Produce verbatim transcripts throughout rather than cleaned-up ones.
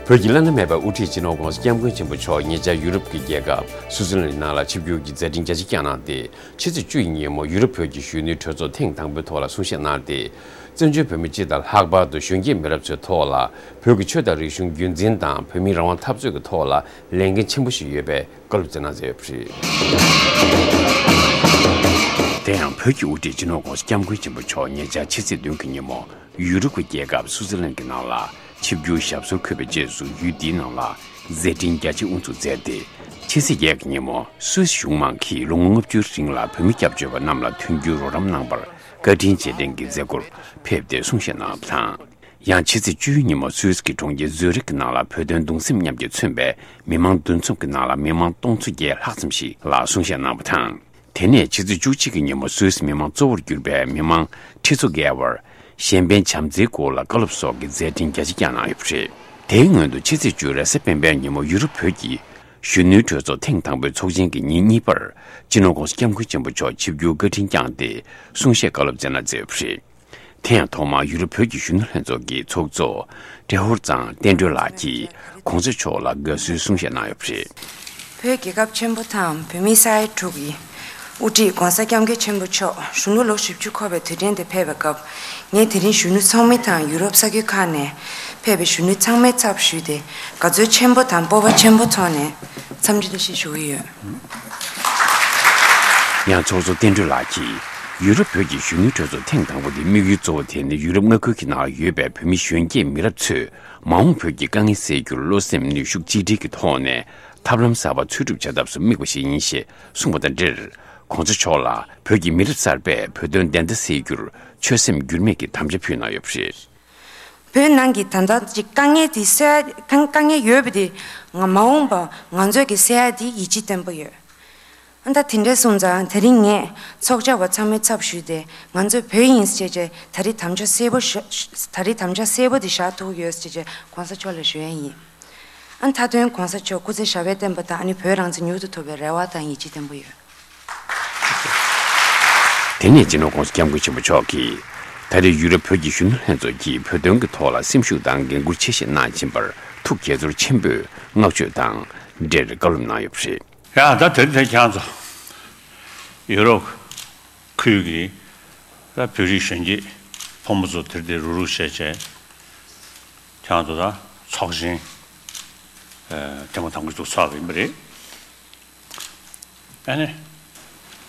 བོད་ཀྱི་བླ་ན་མེད་པའི་དབུ་ཁྲིད་སྤྱི་ནོར་༸གོང་ས་༸སྐྱབས་མགོན་ཆེན་པོ་མཆོག་ཉེ་ཆར་ཡུ་རོབ་ཀྱི་རྒྱལ་ཁབ་སུའུ་ཙི་ལན་ནང་ལ་ཆིབས་བསྒྱུར་གྱི་མཛད་འཕྲིན་རྒྱ་ཆེ་བསྐྱངས་གནང་སྟེ། ཕྱི་ཚེས་བཅུ་ཡི་ཉིན་མོ་ཡུ་རོབ་བོད་ཀྱི་གཞོན་ནུའི་གྲོས་ཚོགས་ཐེངས་དང་པོའི་ཐོག་ལ་གསུང་བཤད་གནང་སྟེ། བཙན་བྱོལ་བོད་མི་སྤྱི་དང་ལྷག་པར་དུ་གཞོན་སྐྱེས་མི་རབས་ཚོའི་ཐོག་ལ་བོད་ཀྱི་ཆོས་དང་རིག་གཞུང་རྒྱུན་འཛིན་དང་བོད་མིའི་རང་དབང་འཐབ་རྩོད་ཀྱི་ཐོག་ལ་ལས་འགན་ཆེན་པོ་ཞིག་ཡོད་པའི་བཀའ་སློབ་སྩལ་གནང་མཛད་ཡོད་པ་རེད། དེ་ཡང་བོད་ཀྱི་དབུ་ཁྲིད་སྤྱི་ནོར་༸གོང་ས་༸སྐྱབས་མགོན་ཆེན་པོ་མཆོག་ཉེ་ཆར་ཕྱི་ཚེས་བདུན་གྱི་ཉིན་མོ་ཡུ་རོབ་ཀྱི་རྒྱལ་ཁབ་སུའུ་ཙི་ལན་གྱི་ནང་ལ་ཆིབས་བསྒྱུར་ཞབས་སོར་འཁོད་པའི་རྗེས་སུ་ཡུལ་འདིའི་ནང་ལ་མཛད་འཕྲིན་རྒྱ་ཆེ་དབུ་འཛུགས་མཛད་དེ། ཕྱི་ཚེས་བརྒྱད་ཀྱི་ཉིན་མོ་སུད་སི་གཞུང་མང་གིས་ལོ་ངོ་ལྔ་བཅུའི་རིང་ལ་བོད་མི་སྐྱབས་བཅོལ་བ་རྣམས་ལ་མཐུན་འགྱུར་རོགས་རམ་གནང་བར་བཀའ་དྲིན་རྗེས་དྲན་གྱི་མཛད་སྒོར་ཕེབས་ཏེ་གསུང་བཤད་གནང་བ་དང་། ཡང་ཕྱི་ཚེས་བཅུའི་ཉིན་མོ་སུད་སི་གི་གྲོང་ཁྱེར་ཛུ་རིག་གི་ནང་ལ་བོད་དོན་གདུང་སེམས་མཉམ་སྐྱེད་མཚོན་པའི་མི་མང་འདུ་འཛོམས་ཀྱི་ནང་ལ་མི་མང་སྟོང་ཚོ་བརྒྱད་ལྷག་ཙམ་ཞིག་ལ་གསུང་བཤད་གནང་བ་དང་། དེ་ནས་ཕྱི་ཚེས་བཅུ་གཅིག་གི་ཉིན་མོ་སུད་སི་མི་མང་གཙོ་བོར་གྱུར་པའི་མི་མང་ཁྲི་ཚོ་བརྒལ་བར་གཞན་ཕན་བྱམས་བརྩེའི་སྐོར་ལ་བཀའ་སློབ་སོགས་ཀྱི་མཛད་འཕྲིན་རྒྱ་ཆེ་བསྐྱངས་གནང་ཡོད་པ་རེད། དེའི་སྔོན་དུ་ཕྱི་ཚེས་བཅུ་རེས་གཟའ་སྤེན་པའི་ཉིན་མོ་ཡུ་རོབ་བོད་ཀྱི་གཞོན་ནུའི་གྲོས་ཚོགས་ཐེངས་དང་པོའི་ཚོགས་ཆེན་གྱི་ཉིན་གཉིས་པར་སྤྱི་ནོར་༸གོང་ས་༸སྐྱབས་མགོན་ཆེན་པོ་མཆོག་ཆིབས་བསྒྱུར་བཀའ་དྲིན་བསྐྱངས་ཏེ་གསུང་བཤད་བཀའ་སློབ་སྩལ་གནང་མཛད་ཡོད་པ་རེད། དེ་ཡང་ཐོག་མར་ཡུ་རོབ་བོད་ཀྱི་གཞོན་ནུ་ལྷན་ཚོགས་ཀྱི་ཚོགས་གཙོ་ཏྲེ་ཧོར་ཚང་བསྟན་སྒྲོལ་ལགས་ཀྱིས་༸གོང་ས་མཆོག་ལ་དགའ་བསུའི་གསུང་བཤད་གནང་ཡོད་པ་རེད། བོད་རྒྱལ་ཁབ་ཆེན་པོ་དང་བོད་མིའི་ས་ཡ་དྲུག་གི་དབུ་ཁྲིད་༸གོང་ས་༸སྐྱབས་མགོན་ཆེན་པོ་མཆོག་གཞོན་ནུ་ལོ་བཞི་བཅུ་འཁོར་བའི་དུས་དྲན་དུ་ཕེབས་པའི་སྐབས། ངས་དེ་རིང་གཞོན་ནུ་ཚང་མ་དང་ཡུ་རོབ་ས་ཁུལ་ཁག་ནས་ཕེབས་པའི་གཞོན་ནུ་ཚང་མའི་ཚབ་ཞུས་ཏེ་དགའ་ཚོར་ཆེན་པོ་དང་སྤོབས་པ་ཆེན་པོ་ཐོག་ནས་འཚམས་འདྲི་བཀྲ་ཤིས་ཞུ་གི་ཡོད། ཡང་ཚོགས་གཙོ་བསྟན་སྒྲོལ་ལགས་ཀྱིས་ཡུ་རོབ་བོད་ཀྱི་གཞོན་ནུའི་གྲོས་ཚོགས་ཐེངས་དང་པོ་དེའི་དམིགས་ཡུལ་གཙོ་བོ་དེ་ནི་ཡུ་རོབ་མངའ་ཁུལ་གྱི་ནང་ཡོད་པའི་བོད་མི་གཞོན་སྐྱེས་མི་རབས་ཚོས་མ་འོངས་བོད་ཀྱི་དཀའ་ངལ་སེལ་རྒྱུར་བློ་སེམས་ནུས་ཤུགས་གཅིག་སྒྲིལ་གྱི་ཐོག་ནས་ཐབས་ལམ་གསར་པ་འཚོལ་སྒྲུབ་བྱ་ཐབས་སུ་དམིགས་པ་ཞིག་ཡིན་ཞེས་གསུངས་པ་དང་འབྲེལ། ༸གོང་ས་མཆོག་ལ་བོད་ཀྱི་མི་རབས་གསར་པས་བོད་དོན་བདེན་མཐའ་གསལ་རྒྱུར་ཆོད་སེམས་འགྱུར་མེད་ཀྱི་དམ་བཅའ་ཕུལ་གནང་ཡོད་པ་རེད། བོད་ནང་གི་ད་ལྟ་ཅིག་དཀའ་ངལ་དེ་སེལ་ཡ་དཀའ་དཀའ་ངལ་ཡོད་པ་དེ་ང་མ་འོངས་པ་ང་ཚོས་ཀྱི་སེལ་ཡ་དེ་ཡིད་ཆེས་བརྟན་པོ་ཡོད། ཨ་ད་དེ་འདྲས་སོང་ཙང་དེ་རིང་ངས་ཚོགས་བཅར་བ་ཚང་མའི་ཚབ་ཞུས་ཏེ་ང་ཚོས་བོད་ཡིན་ཟེར་བྱས་ད་རེས་དམ་བཅའ་གསལ་པོ་ཞུ་ད་རེས་དམ་བཅའ་གསལ་པོ་དེ་བཞག་ཐུབ་ཡོད་ཟེར་བྱས་༸གོང་ས་མཆོག་ལ་ཞུ་ཡ་ཡིན། ཨ་མཐའ་དོན་༸གོང་ས་མཆོག་སྐུ་ཚེ་ཞབས་པད་བརྟན་པ་དང་ཨ་ནི་བོད་རང་བཙན་མྱུར་དུ་ཐོབ་པའི་རེ་བ་དང་ཡིད་ཆེས་བརྟན་པོ་ཡོད། དེ་ནས་སྤྱི་ནོར་༸གོང་ས་༸སྐྱབས་མགོན་ཆེན་པོ་མཆོག་གིས་ད་རེས་ཡུ་རོབ་བོད་ཀྱི་གཞོན་ནུ་ལྷན་ཚོགས་ཀྱིས་བོད་དོན་གྱི་ཐོག་ལ་སེམས་ཤུགས་དང་འགན་འཁུར་ཆེ་བཞེས་གནང་བཞིན་པར་ཐུགས་དགྱེས་ཚོར་ཆེན་པོས་བསྔགས་བརྗོད་དང་འབྲེལ་བཀའ་སློབ་གནང་ཡོད་པ་རེད། ཡ་ད་དེ་དེ་ཁྱེད་ཚོ་ཡུ་རོབ་ཁུལ་གྱི་ད་བོད་རིགས་གཞོན་སྐྱེས་ཕོ་མོ་ཚོ་དེར་དེ་རུག་རུག་བྱས་བྱས་ཁྱེད་ཚོ་ད་ཚོགས་ཆེན་ཐེངས་མ་དང་པོ་ཞིག་ཚོགས་པ་ཡིན་པ་རེད། ཨ་ནི།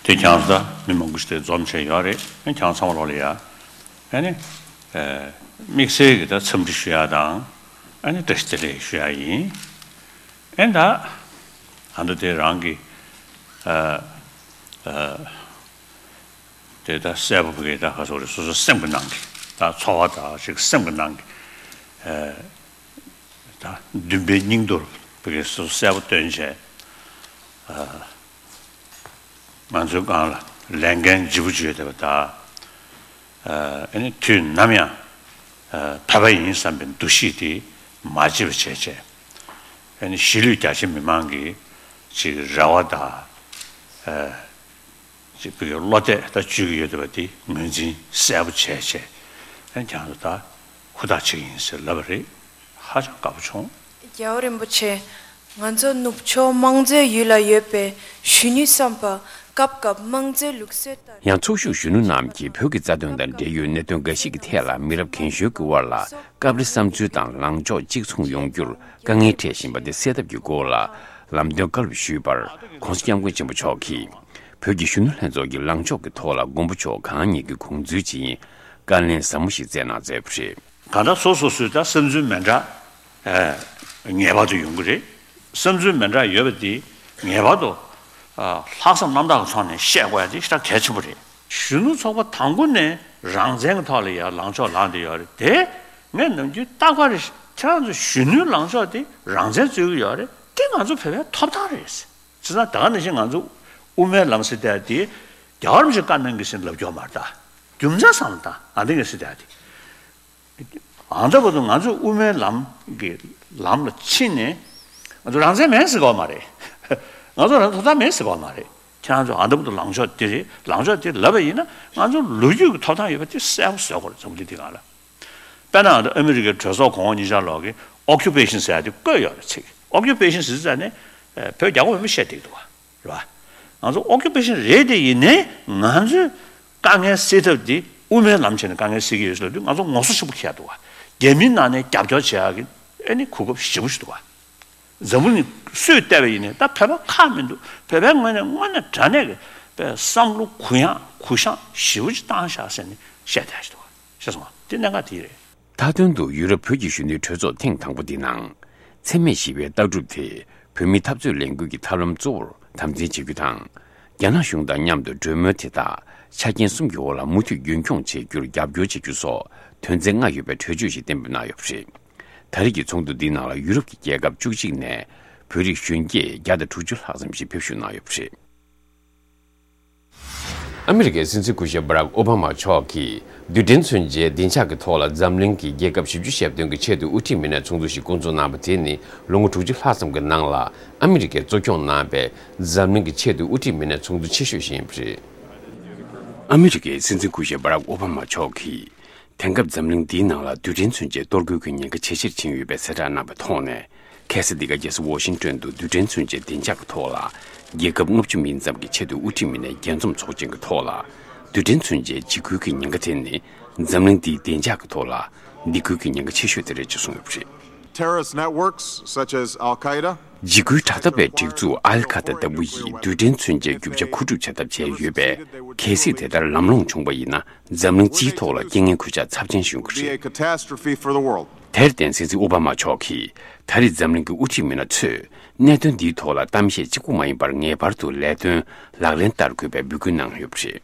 དེ་ཁྱེད་ཚོ་ད་མི་མང་པོ་ཞིག་དེ་འཛོམས་བྱས་ཡོད་རེད། ཨ་ནི་ཁྱེད་ཚང་མ་ལོག་ལ་ཡ། ཨ་ནི། དམིགས་བསལ་གྱི་ད་འཚམས་འདྲི་ཞུ་ཡ་དང་། ཨ་ནི་བཀྲ་ཤིས་བདེ་ལེགས་ཞུ་ཡ་ཡིན། ཨ་ནི་ད། ཨ་ནི་དེ་རང་གི། ཨ། ཨ། དེ་ད་གསལ་པོ་བོད་སྐད་ད་ག་སོགས་རེད། སོ་སོ་སེམས་ཀྱི་ནང་གི་ད་ཚོར་བ་དག་ཅིག་སེམས་ཀྱི་ནང་གི་ཨ་ད་འདུན་པའི་སྙིང་དོར་བོད་སྐད་སོ་སོ་གསལ་པོ་སྟོན་བྱས། ཨ་ང་ཚོའི་སྒང་ལ་ལས་འགན་ལྗིད་པོ་ཅིག་ཡོད་བསྡད་པ་དང་། ཨ་ཨ་ནི་དུས་ནམ་ཡང་ཨ་བོད་པ་ཡིན་བསམ་པའི་འདུ་ཤེས་དེ་མ་བརྗེད་པ་བྱས་བྱས། ཨ་ནི་གཞིས་ལུས་རྒྱ་ཆེ་མི་མང་གི་ཅིག་རེ་བ་དང་། ཨ། ཅིག་བོད་ཀྱི་བློ་གཏད་ད་བཅོལ་གྱི་ཡོད་བསྡད་པ་དེ་ངོས་འཛིན་གསལ་པོ་བྱས་བྱས། ཨ་ནི་ཁྱེད་ཚོ་ད་ཧུར་ཐག་བྱེད་ཀྱི་ཡིན་ཟེར་ལབ་པ་རེད། ཧ་ཅང་དགའ་པོ་བྱུང་། རྒྱལ་བ་རིན་པོ་ཆེ། ང་ཚོ་ནུབ་ཕྱོགས་དམངས་གཙོའི་ཡུལ་ལ་ཡོད་པའི་གཞོན་ནུ་བསམ་པ་སྐབས་སྐབས་དམངས་གཙོའི་ལུགས་སྲོལ་ལྟར། ཡང་ཚོགས་ཞུགས་གཞོན་ནུ་རྣམས་ཀྱིས་བོད་ཀྱི་རྩ་དོན་དང་འབྲེལ་ཡོད་གནད་དོན་འགའ་ཞིག་གི་ཐད་ལ་མི་རབས་རྒན་གཞོན་གྱི་དབར་ལ་སྐབས་རེ་བསམ་ཚུལ་དང་ལངས་ཕྱོགས་གཅིག་མཚུངས་ཡོང་རྒྱུར་དཀའ་ངལ་འཕྲད་བཞིན་པ་དེ་སེལ་ཐབས་ཀྱི་སྐོར་ལ་ལམ་སྟོན་བཀའ་སློབ་ཞུས་པར་༸གོང་ས་༸སྐྱབས་མགོན་ཆེན་པོ་མཆོག་གིས། བོད་ཀྱི་གཞོན་ནུ་ལྷན་ཚོགས་ཀྱི་ལངས་ཕྱོགས་ཀྱི་ཐོག་ལ་མགོན་པོ་མཆོག་གང་ཉིད་ཀྱི་དགོངས་ཚུལ་ཇི་ཡིན་བཀའ་ལན་ཟབ་མོ་ཞིག་སྩལ་གནང་མཛད་པ་རེད། གང་ལྟར་སོ་སོ་སོའི་ད་བསམ་ཚུལ་མི་འདྲ་ཨ་ངེས་པར་དུ་ཡོང་གི་རེད། བསམ་ཚུལ་མི་འདྲ་ཡོད་པ་དེ་ངེས་པར་དུ་ཨ་ལྷག་བསམ་རྣམ་དག་གི་ཐོག་ནས་བཤད་དགོས་ཡ་དེ་ཞེ་དྲག་གལ་ཆེན་པོ་རེད། གཞོན་ནུ་ཚོགས་པ་དང་པོ་ནས་རང་བཙན་གྱི་ཐོག་ལ་ཡ་ལངས་ཕྱོགས་ལངས་བསྡད་ཡོད་རེད་དེ། ངས་ནམ་རྒྱུན་རྟག་པར་ཁྱེད་རང་ཚོ་གཞོན་ནུའི་ལངས་ཕྱོགས་དེ་རང་བཙན་རྩོད་ཀྱི་ཡོད་རེད། དེ་ང་ཚོ་བོད་པའི་ཐོབ་ཐང་རེད། བྱས་ཙང་ད་ག་ནང་བཞིན་ང་ཚོ་དབུ་མའི་ལམ་ཟེར་བསྡད་དེ་རྒྱལ་བ་རིན་པོ་ཆེས་བཀའ་གནང་གི་ཟེར་ལབ་རྒྱུ་མ་རེད་ད། རྒྱུ་མཚན་བསམ་བློ་བཏང་། ཨ་འདི་ག་ཟེར་བསྡད་དེ། ཨ་ད་བར་དུ་ང་ཚོ་དབུ་མའི་ལམ་གྱི་ལམ་ལ་ཕྱིན་ནས་ང་ཚོ་རང་བཙན་མེད་ཟེར་གྱི་ཡོད་མ་རེད། ང་ཚོ་རང་ཐོབ་ཐང་མེད་ཟེར་གྱི་ཡོད་མ་རེད། ཁྱེད་རང་ཚོ་ཨ་ད་བར་དུ་ལངས་ཕྱོགས་འདི་རེད། ལངས་ཕྱོགས་འདི་ལབ་པ་ཡིན་ན་ང་ཚོ་ལོ་རྒྱུས་ཀྱི་ཐོབ་ཐང་ཡོད་པ་དེ་གསལ་པོ་བཟོ་དགོས་རེད། འཛམ་བུ་གླིང་འདིའི་སྒང་ལ། དཔེར་ན་ཨ་མི་རི་ཀའི་གྲོས་ཚོགས་གོང་འོག་གཉིས་ཆར་ལོག་གི་ ཨོ་ཀུ་པེ་ཤན་ཟེར་ཡ་དེ་བཀོད་ཡོད་རེད་ཚིག་ཨོ་ཀུ་པེ་ཤན་ཟེར་ཙང་ནས་བོད་རྒྱ་གོ་མང་པོ་བཤད་བསྡད་འདུག་བ། རེད་བ། ང་ཚོ་ཨོ་ཀུ་པེ་ཤན་རེད་དེ་ཡིན་ནའི་ང་ཚོས་དཀའ་ངལ་སེལ་ཐབས་འདི་དབུ་མའི་ལམ་བྱས་ནས་དཀའ་ངལ་སེལ་གྱི་ཡོད་ཟེར་ལབ་དུས་ང་ཚོ་ངོ་སོ་ཆེན་པོ་འཁྱེར་འདུག་བ། རྒྱ་མིའི་ནང་ནས་རྒྱབ་སྐྱོར་བྱེད་ཡག་གི་ཨེ་ནི་གོ་སྐབས་ཞེ་པོ་ཞིག་འདུག་བ། འཛམ་བུ་གླིང་སུས་བལྟས་པ་ཡིན་ནའི་ད་བོད་པ་ཁག་མི་འདུག་བོད་པའི་ངོས་ནས་དངོས་གནས་དྲང་གནས་ཀྱི་བསམ་བློ་གུ་ཡངས་གུ་བཤངས་ཞེ་པོ་ཅིག་བཏང་ཤག་ཟེར་ནས་བཤད་བསྡད་ཞིག་འདུག་བ། ཤེས་སོང་བ། དེ་གནད་འགག་དེ་རེད། མཐའ་དོན་དུ་ཡུ་རོབ་བོད་ཀྱི་གཞོན་ནུའི་གྲོས་ཚོགས་ཐེངས་དང་པོ་འདི་ནང་། འཚེ་མེད་ཞི་བའི་ལྟ་གྲུབ་དེ་བོད་མིའི་འཐབ་རྩོད་ལས་འགུལ་གྱི་ཐབས་ལམ་གཙོ་བོར་དམ་འཛིན་བྱེད་རྒྱུ་དང་། རྒྱ་ནག་གཞུང་དང་མཉམ་དུ་གྲོས་མོལ་དེ་དག་ཆ་རྐྱེན་གསུམ་གྱི་འོག་ལ་མུ་མཐུད་རྒྱུན་འཁྱོངས་བྱེད་རྒྱུར་རྒྱབ་སྐྱོར་བྱེད་རྒྱུ་སོགས་དོན་ཚན་ལྔ་ཡོད་པའི་གྲོས་ཆོད་ཞིག་གཏན་འབེབས་གནང་ཡོད་པ་རེད། ད་རེས་ཀྱི་ཚོགས་འདུ་འདིའི་ནང་ལ་ཡུ་རོབ་ཀྱི་རྒྱལ་ཁབ་བཅུ་གཅིག་ནས་བོད་རིགས་གཞོན་སྐྱེས་བརྒྱ་དང་དྲུག་ཅུ་ལྷག་ཙམ་ཞིག་ཕེབས་ཞུགས་གནང་ཡོད་པ་རེད། ཨ་མི་རི་ཀའི་སྲིད་འཛིན་སྐུ་ཞབས་བྷ་རག་ཨོ་བྷ་མ་མཆོག་གིས་རྡུལ་ཕྲན་མཚོན་ཆའི་བདེ་འཇགས་ཀྱི་ཐོག་ལ་འཛམ་གླིང་གི་རྒྱལ་ཁབ་བཞི་བཅུ་ཞེ་བདུན་གྱི་ཆེས་མཐོའི་དབུ་ཁྲིད་མི་སྣའི་ཚོགས་འདུ་ཞིག་བསྐོང་ཚོགས་གནང་བ་དེ་ནི་ལོ་ངོ་དྲུག་ཅུ་ལྷག་ཙམ་གྱི་ནང་ལ་ཨ་མི་རི་ཀས་གཙོ་སྐྱོང་གནང་པའི་འཛམ་གླིང་གི་ཆེས་མཐོའི་དབུ་ཁྲིད་མི་སྣའི་ཚོགས་འདུ་ཆེ་ཤོས་ཤིག་ཡིན་པ་རེད། ཨ་མི་རི་ཀའི་སྲིད་འཛིན་སྐུ་ཞབས་བྷ་རག་ཨོ་བྷ་མ་མཆོག་གིས། དེང་སྐབས་འཛམ་གླིང་འདིའི་ནང་ལ་རྡུལ་ཕྲན་མཚོན་ཆའི་གཏོར་རྒོལ་གྱི་ཉེན་ཁ་ཇེ་ཆེར་ཕྱིན་ཡོད་པའི་གསལ་བསྒྲགས་གནང་བའི་ཐོག་ནས། ཁ་སང་འདི་ག་རྒྱལ་ས་ཝ་ཤིང་ཏོན་དུ་རྡུལ་ཕྲན་མཚོན་ཆའི་བདེ་འཇགས་ཀྱི་ཐོག་ལ་རྒྱལ་ཁབ་ལྔ་བཅུ་མིན་ཙམ་གྱི་ཆེས་མཐོའི་དབུ་ཁྲིད་མི་སྣའི་རྒྱས་འཛོམས་ཚོགས་ཆེན་གྱི་ཐོག་ལ། རྡུལ་ཕྲན་མཚོན་ཆའི་འཇིགས་སྐུལ་གྱི་ཉེན་ཁ་དེ་ནི་འཛམ་གླིང་འདིའི་བདེ་འཇགས་ཀྱི་ཐོག་ལ་སྡིགས་སྐུལ་གྱི་ཉེན་ཁ་ཆེ་ཤོས་དེ་རེད་ཅེས་གསུངས་ཡོད་པ་རེད། Terrorist networks such as Al Qaeda འཇིགས་སྐུལ་དྲག་འཐབ་པའི་སྒྲིག་འཛུགས་ཨལ་ཁ་ད་ལྟ་བུ་ཡིས་རྡུལ་ཕྲན་མཚོན་ཆའི་རྒྱུ་ཆ་མཁོ་སྒྲུབ་བྱ་ཐབས་བྱས་ཡོད་པས། གལ་སྲིད་དེ་ལྟར་ལམ་ལྷོང་བྱུང་བ་ཡིན་ན། འཛམ་གླིང་སྤྱིའི་ཐོག་ལ་རྐྱེན་ངན་གོད་ཆག་ཚབས་ཆེན་བྱུང་གི་རེད། Be a catastrophe for the world. དེར་བརྟེན་སྲིད་འཛིན་ཨོ་བྷ་མ་མཆོག་གིས་ད་རེས་འཛམ་གླིང་གི་དབུ་ཁྲིད་མི་སྣ་ཚོས་གནད་དོན་འདིའི་ཐོག་ལ་གཏམ་བཤད་གཅིག་པུ་མ་ཡིན་པར་ངེས་པར་དུ་ལས་དོན་ལག་ལེན་བསྟར་དགོས་པའི་འབོད་སྐུལ་གནང་ཡོད་པ་རེད།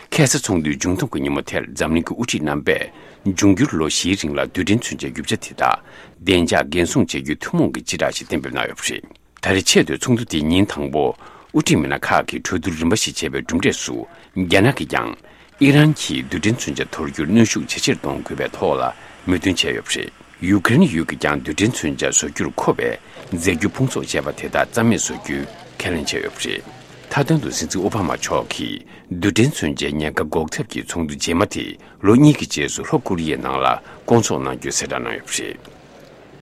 ཁ་སང་ཚོགས་འདུའི་མཇུག་བསྡོམས་ཀྱི་ཉིན་མོ་དེར་འཛམ་གླིང་གི་དབུ་ཁྲིད་རྣམ་པས་འབྱུང་འགྱུར་ལོ་བཞིའི་རིང་ལ་རྡུལ་ཕྲན་མཚོན་ཆའི་རྒྱུ་ཆ་དེ་དག་བདེ་འཇགས་འགན་སྲུང་བྱེད་རྒྱུའི་ཐུན་མོང་གི་སྤྱི་བསྒྲགས་ཤིག་གཏན་འབེབས་གནང་ཡོད་པ་རེད། ད་རེས་ཆེས་མཐོའི་ཚོགས་འདུ་དེའི་ཉིན་དང་པོ། དབུ་ཁྲིད་མི་སྣ་ཁག་གིས་གྲོས་བསྡུར་རིམ་པ་ཞིག་བྱས་པའི་གྲུབ་འབྲས་སུ། རྒྱ་ནག་གིས་ཀྱང་། ཨི་རན་གྱིས་རྡུལ་ཕྲན་མཚོན་ཆ་འཐོར་རྒྱུར་གནོན་ཤུགས་ཇེ་ཆེར་གཏོང་དགོས་པའི་ཐོག་ལ་མོས་མཐུན་བྱས་ཡོད་པ་རེད། ཡུ་ཀེ་རེན་ཡུལ་གྱིས་ཀྱང་རྡུལ་ཕྲན་མཚོན་ཆ་བཟོ་རྒྱུར་མཁོ་བའི་རྫས་འགྱུར་ཕུང་ཚོགས་ཅེས་པ་དེ་དག་རྩ་མེད་བཟོ་རྒྱུའི་ཁས་ལེན་བྱས་ཡོད་པ་རེད། མཐའ་དོན་དུ་སྲིད་འཛིན་ཨོ་བྷ་མ་མཆོག་གིས་རྡུལ་ཕྲན་མཚོན་ཆའི་ཉེན་ཁ་འགོག་ཐབས་ཀྱི་ཚོགས་འདུ་རྗེས་མ་དེ་ལོ་གཉིས་ཀྱི་རྗེས་སུ་ལྷོ་ཀོ་རི་ཡའི་ནང་ལ་བསྐོང་ཚོགས་གནང་རྒྱུའི་གསལ་བསྒྲགས་གནང་ཡོད་པ་རེད།